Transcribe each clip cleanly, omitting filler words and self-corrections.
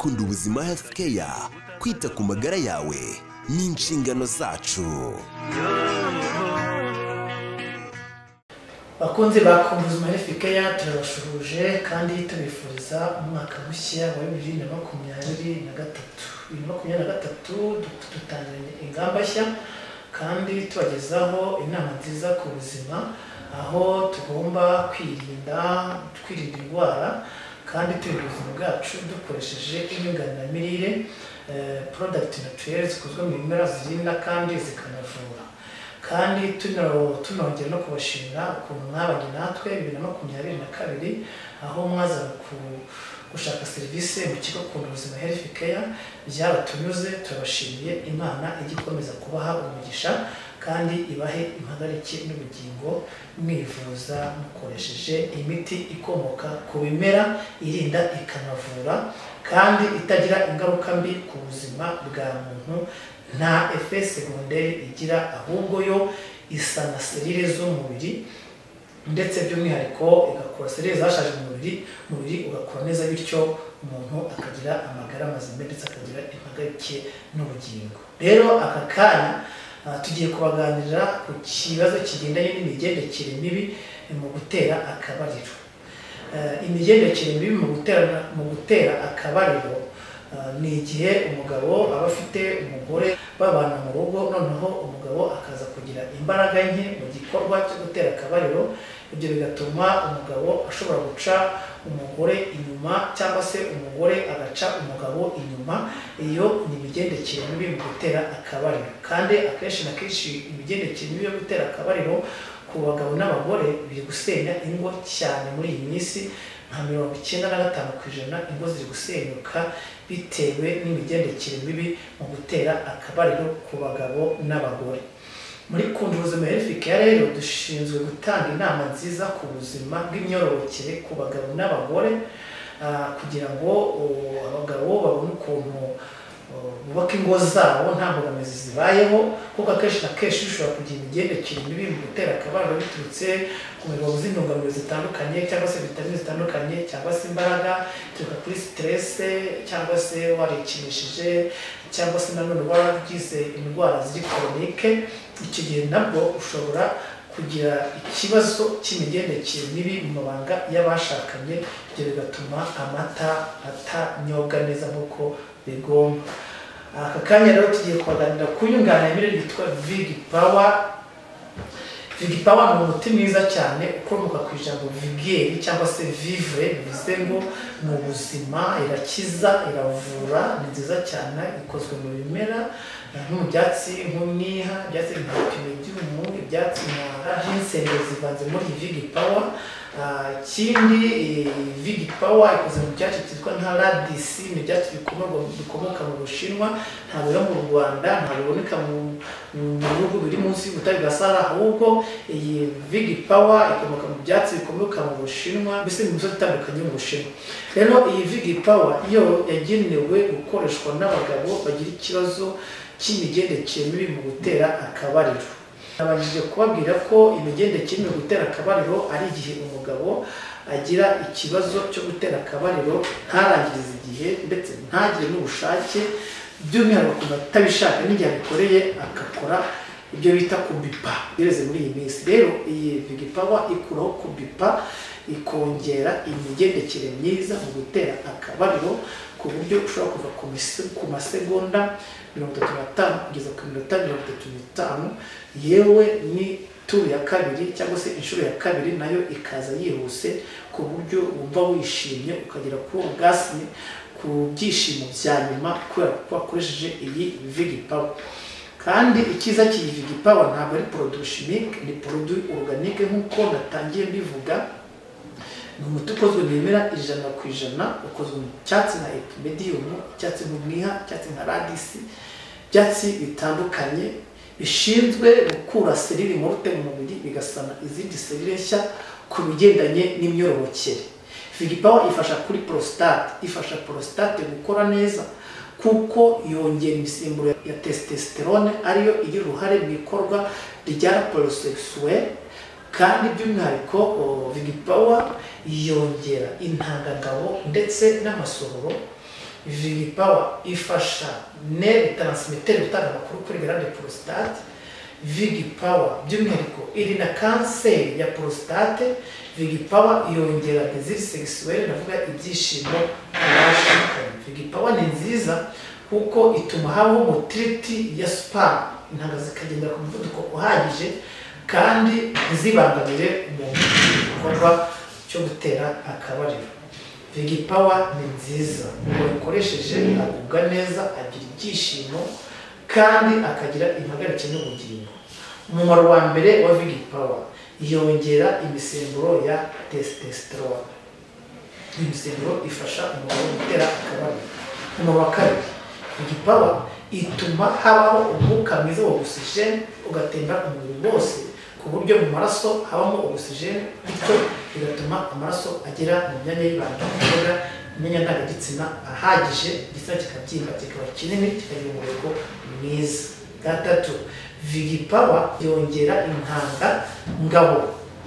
Kunda Ubuzima Health Care, kwita ku magara yawe ni inshingano zacu. Bakunzi ba Kunda Ubuzima Health Care, turabashuhuje kandi tubifuriza umwaka mushya wa 2023. 2023 dutangiranye ingamba nshya kandi tubagezaho inama nziza ku buzima, aho tugomba kwirinda indwara kandi turinda ubuzima bwacu dukoresheje inyunganiramirire, product naturelle zikozwe mu bimera zirinda kandi zikanavura. Kandi tunongera no kubashimira ukuntu mwabanye natwe 2022, aho mwazaga gushaka serivisi mu kigo Kunda Ubuzima Health Care. Byaratunyuze, turabashimiye. Imana ijye ikomeza kubaha umugisha kandi ibahe impagarike n'ubugingo, mwivuza mukoresheje imiti ikomoka ku bimera irinda ikanavura kandi itagira ingaruka mbi ku buzima bwa muntu. Nta effet secondaire igira, ahubwo yo isana selile z'umubiri, ndetse by'umwihariko igakora selile zashaje mu mubiri, umubiri ugakora neza, bityo umuntu akagira amagara mazima ndetse akagira impagarike n'ubugingo. Rero aka kanya tugiye kubaganirira ku kibazo kigendanye n'imigendekere mibi mu gutera akabariro. Imigendekere mibi mu gutera akabariro ni igihe umugabo aba afite umugore babana mu rugo, noneho umugabo akaza kugira imbaraga nke mu gikorwa cyo gutera akabariro. Ibyo bigatuma umugabo ashobora guca umugore inyuma, cyangwa se umugore agaca umugabo inyuma. Iyo ni imigendekere mibi mu gutera akabariro. Kandi akenshi na kenshi imigendekere mibi yo gutera akabariro ku bagabo n'abagore biri gusenya ingo cyane muri iyi minsi. Nka 95% ingo ziri gusenyuka bitewe n'imigendekere mibi mu gutera akabariro ku bagabo n'abagore. Muri Kunda Ubuzima Health Care rero dushinzwe gutanga inama nziza ku buzima bw'imyororokere ku bagabo n'abagore, kugira ngo abagabo babone ukuntu bubaka ingo zabo nta mbogamizi zibayeho, kuko akenshi na kenshi ushobora kugira imigendekere mibi mu gutera akabariro biturutse ku mirongo z'intungamubiri zitandukanye, cyangwa se vitamine zitandukanye, cyangwa se imbaraga ituruka kuri stress, cyangwa se warikinishije, cyangwa se nanone waragize indwara ziri chronique. Icyo gihe nabwo ushobora kugira ikibazo cy'imigendekere mibi mu mabanga y'abashakanye, ibyo bigatuma amata atanyobwa neza nk'uko bigomba. Aka kanya rero tugiye kubaganira ku nyunganiramirire yitwa Vigipower. Vigipower ni umuti mwiza cyane ukomoka ku ijambo vigeri cyangwa se vivre, bivuze ngo mu buzima. Irakiza, iravura, ni nziza cyane, ikozwe mu bimera nko mu byatsi nk'umwiha, ibyatsi nka pimedium, ibyatsi nka ginseng zivanze muri Vigipower. Ikindi, Vigipower ikoze mu byatsi cyitwa nka radisi, ni ibyatsi bikomoka mu Bushinwa, ntabwo biba mu Rwanda, ntabwo biboneka mu bihugu biri munsi y'ubutayu bwa Sahara, ahubwo iyi Vigipower ikomoka mu byatsi bikomoka mu Bushinwa, mbese mu misozi itandukanye mu Bushinwa. Rero iyi Vigipower yo yagenewe gukoreshwa n'abagabo bagira ikibazo cy'imigendekere mibi mu gutera akabariro. Nabajije kubabwira ko imigendekere mibi mu gutera akabariro ari igihe umugabo agira ikibazo cyo gutera akabariro ntarangirize igihe, ndetse ntagire n'ubushake, by'umwihariko ku batabishaka n'igihe abikoreye agakora ibyo bita kubipa gereze muri iyi minsi. Rero iyi Vigipower ikuraho kubipa, ikongera imigendekere myiza mu gutera akabariro, ku buryo ushobora kuva ku masegonda 35 kugeza ku minota 35, yewe ni turu ya kabiri cyangwa se inshuro ya kabiri nayo ikaza yihuse, ku buryo wumva wishimye ukagera kuri orgasme, ku byishimo bya nyuma, kubera ko wakoresheje iyi Vigipower. Kandi icyiza cy'iyi Vigipower ntabwo ari produit chimique, ni produit organique nk'uko natangiye mbivuga. Ni umuti ukozwe mu bimera 100%, ukozwe mu cyatsi nka epimedium, icyatsi nk'umwiha, icyatsi nka radisi, ibyatsi bitandukanye bishinzwe gukura selile morte mu mubiri bigasana izindi selile nshya ku bigendanye n'imyororokere. Vigipower ifasha kuri prostate, ifasha prostate gukora neza kuko yongera imisemburo ya testosterone, ariyo igira uruhare mu ikorwa rya rapport sexuel. Kandi by'umwihariko Vigipower yongera intangangabo ndetse n'amasohoro. Vigipower ifasha nerf transmitter gutanga amakuru kuri glande prostate. Vigipower by'umwihariko irinda kanseri ya prostate. Vigipower yongera désir sexuel, ndavuga ibyishimo ku bashakanye. Vigipower ni nziza kuko ituma habaho motility ya sperm, intanga zikagendera ku muvuduko uhagije kandi ntizibangamire umuntu mu gikorwa cyo gutera akabariro. Vigipower ni nziza, umuntu uyikoresheje agubwa neza, agira ibyishimo kandi akagira impagarike n'ubugingo. Umumaro wa mbere wa Vigipower, yongera imisemburo ya testosterone. Imisemburo ifasha umugabo gutera akabariro. Umumaro wa kabiri, Vigipower ituma habaho umwuka mwiza wa oxygen ugatemba umubiri wose, ku buryo mu maraso habamo oxygen, bityo bigatuma amaraso agera mu myanya y'ibanga, kuvuga imyanya ndangagitsina ahagije, igitsina kikabyimba kikaba kinini, kikagira umurego mwiza. Gatatu, Vigipower yongera intanga ngabo,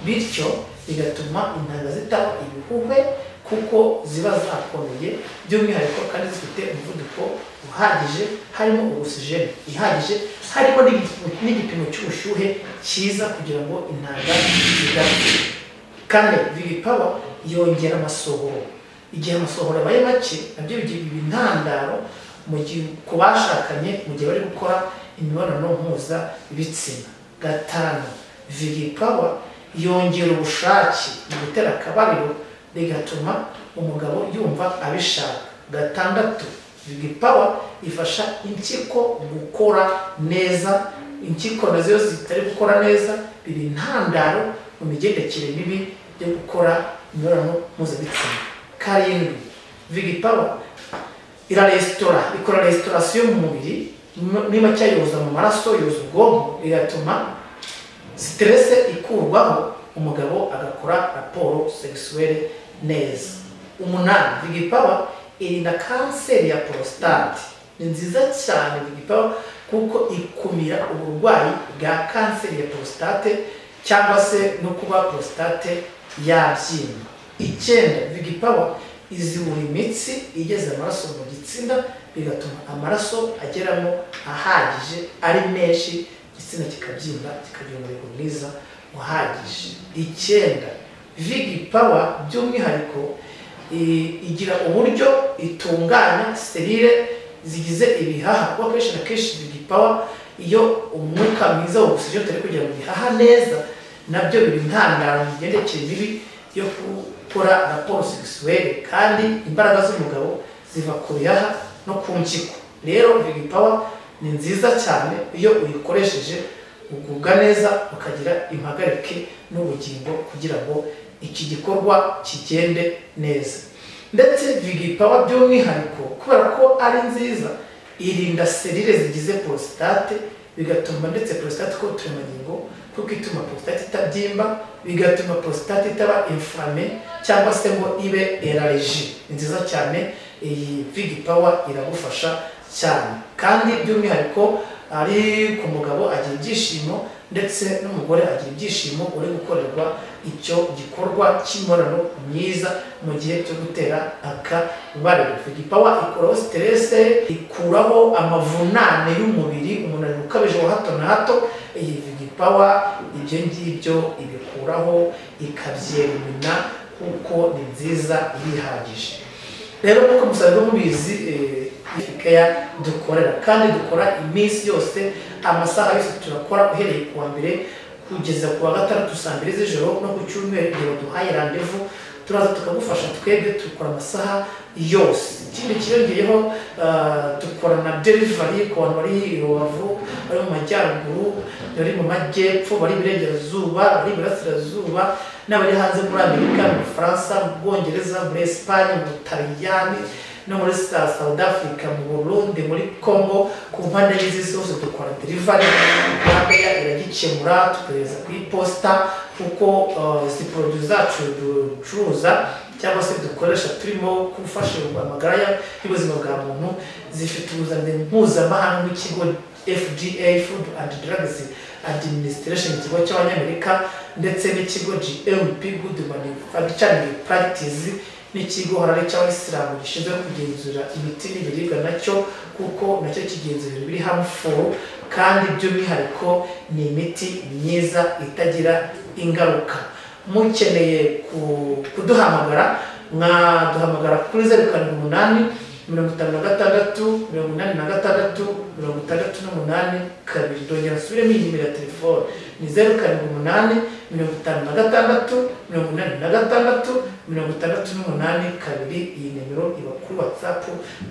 bityo bigatuma intanga zitaba ibihuhwe kuko ziba zakomeye by'umwihariko kandi zifite umuvuduko uhagije, harimo oxygen ihagije, harimo n'igipimo cy'ubushyuhe cyiza kugira ngo intanga zidapfa. Kane, Vigipower yongera amasohoro. Igihe amasohoro abaye make, nabyo bigira intandaro mu gihe ku bashakanye mu gihe bari gukora imibonano mpuzabitsina. Gatanu, Vigipower yongera ubushake mu gutera akabariro, bigatuma umugabo yumva abishaka. Gatandatu, Vigipower ifasha impyiko gukora neza. Impyiko nazo zitari gukora neza biba intandaro mu migendekere mibi yo gukora imibonano mpuzabitsina. Karindwi, Vigipower iraresitora, ikora restauration mu mubiri, niba cyayoza mu maraso, yoza ubwonko, bigatuma stress ikurwaho, umugabo agakora rapport sexuelle neza. Umunani, Vigipower irinda kanseri ya prostate. Ni nziza cyane Vigipower kuko ikumira uburwayi bwa kanseri ya prostate cyangwa se no kuba prostate yabyimba. Icyenda, Vigipower izibura imitsi igeze amaraso mu gitsina, bigatuma amaraso ageramo ahagije ari menshi, igitsina kikabyimba kikagira umurego mwiza uhagije. Icyenda, Vigipower by'umwihariko igira uburyo itunganya serire zigize ibihaha, kuko akenshi na kenshi Vigipower iyo umwuka mwiza wa oxygen utari kugera mu bihaha neza, nabyo biba intandaro mu migendekere mibi yo gukora rapport sexuelle, kandi imbaraga z'umugabo ziva ku bihaha no ku mpyiko. Rero Vigipower ni nziza cyane, iyo uyikoresheje ugubwa neza, ukagira impagarike n'ubugingo kugira ngo iki gikorwa kigende neza. Ndetse Vigipower by'umwihariko kubera ko ari nziza, irinda serire zigize prostate, bigatuma ndetse prostate ko uturemangingo, kuko ituma prostate itabyimba, bigatuma prostate itaba inflammée cyangwa se ngo ibe élargie. Ni nziza cyane iyi Vigipower, iragufasha cyane, kandi by'umwihariko ari ku mugabo agira ibyishimo ndetse n'umugore agira ibyishimo uri gukorerwa icyo gikorwa cy'imibonano myiza mu gihe cyo gutera akabariro. Vigipower ikuraho stress, ikuraho amavunane y'umubiri, umunaniro ukabije wa hato na hato. Iyi Vigipower ibyo ngibyo ibikuraho, ikabyerimina, kuko ni nziza, irihagije. Rero nk'uko musanzwe mubizi, Care dukorera kandi dukora iminsi yose, amasaha yose turakora, uhereye ku wa mbere kugeza ku wa gatandatu saa 2 z'ijoro, no ku cyumweru igihe baduhaye rendez-vous turaza tukagufasha. Twebwe dukora amasaha yose. Ikindi kiyongeyeho, dukora na delivery ku bantu bari i Rubavu, bari mu majyaruguru, bari mu majyepfo, bari iburengerazuba, bari iburasirazuba, n'abari hanze muri Amerika, mu Bufaransa, mu Bwongereza, muri Esipanye, mu Butaliyani no muri South Africa, mu Burundi, muri Congo, ku mpande z'isi zose dukora delivery. Rwanda iragikemura, tukohereza ku iposita, kuko izi produits zacu ducuruza cyangwa se dukoresha turimo gufasha amagara y'ubuzima bwa muntu zifite ubuziranenge mpuzamahanga nk'ikigo FDA, Food and Drugs Administration, ikigo cy'Abanyamerika, ndetse n'ikigo GMP, Good Manufacturing Practice. N'ikigo harari cy'abayisilamu gishinzwe kugenzura imiti n'ibiribwa nacyo, kuko nacyo kigenzura ibintu biri harmful, kandi by'umwihariko ni imiti myiza itagira ingaruka. Mukeneye kuduhamagara, mwaduhamagara kuri 078 56 86 68 2. Ndongera nsubiremo iyi nimero ya telefone ni 078 56 86 68 2. Iyi nimero iba kuri WhatsApp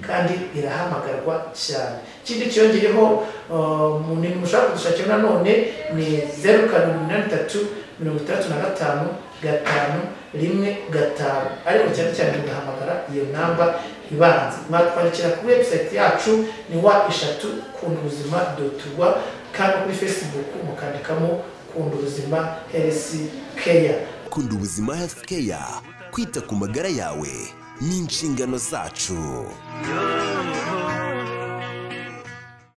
kandi irahamagarwa cyane. Ikindi cyongeyeho, umuntu mushaka kudushakira nanone ni 0783 65 5 1 5, ariko cyane cyane mugahamagara iyo namba ibanza. Mwatwandikira kuri website yacu ni w3kundubuzima.rw, kandi kuri Facebook mukandikamo Kunda Ubuzima Health Care. Kunda Ubuzima Health Care, kwita ku magara yawe ni inshingano zacu.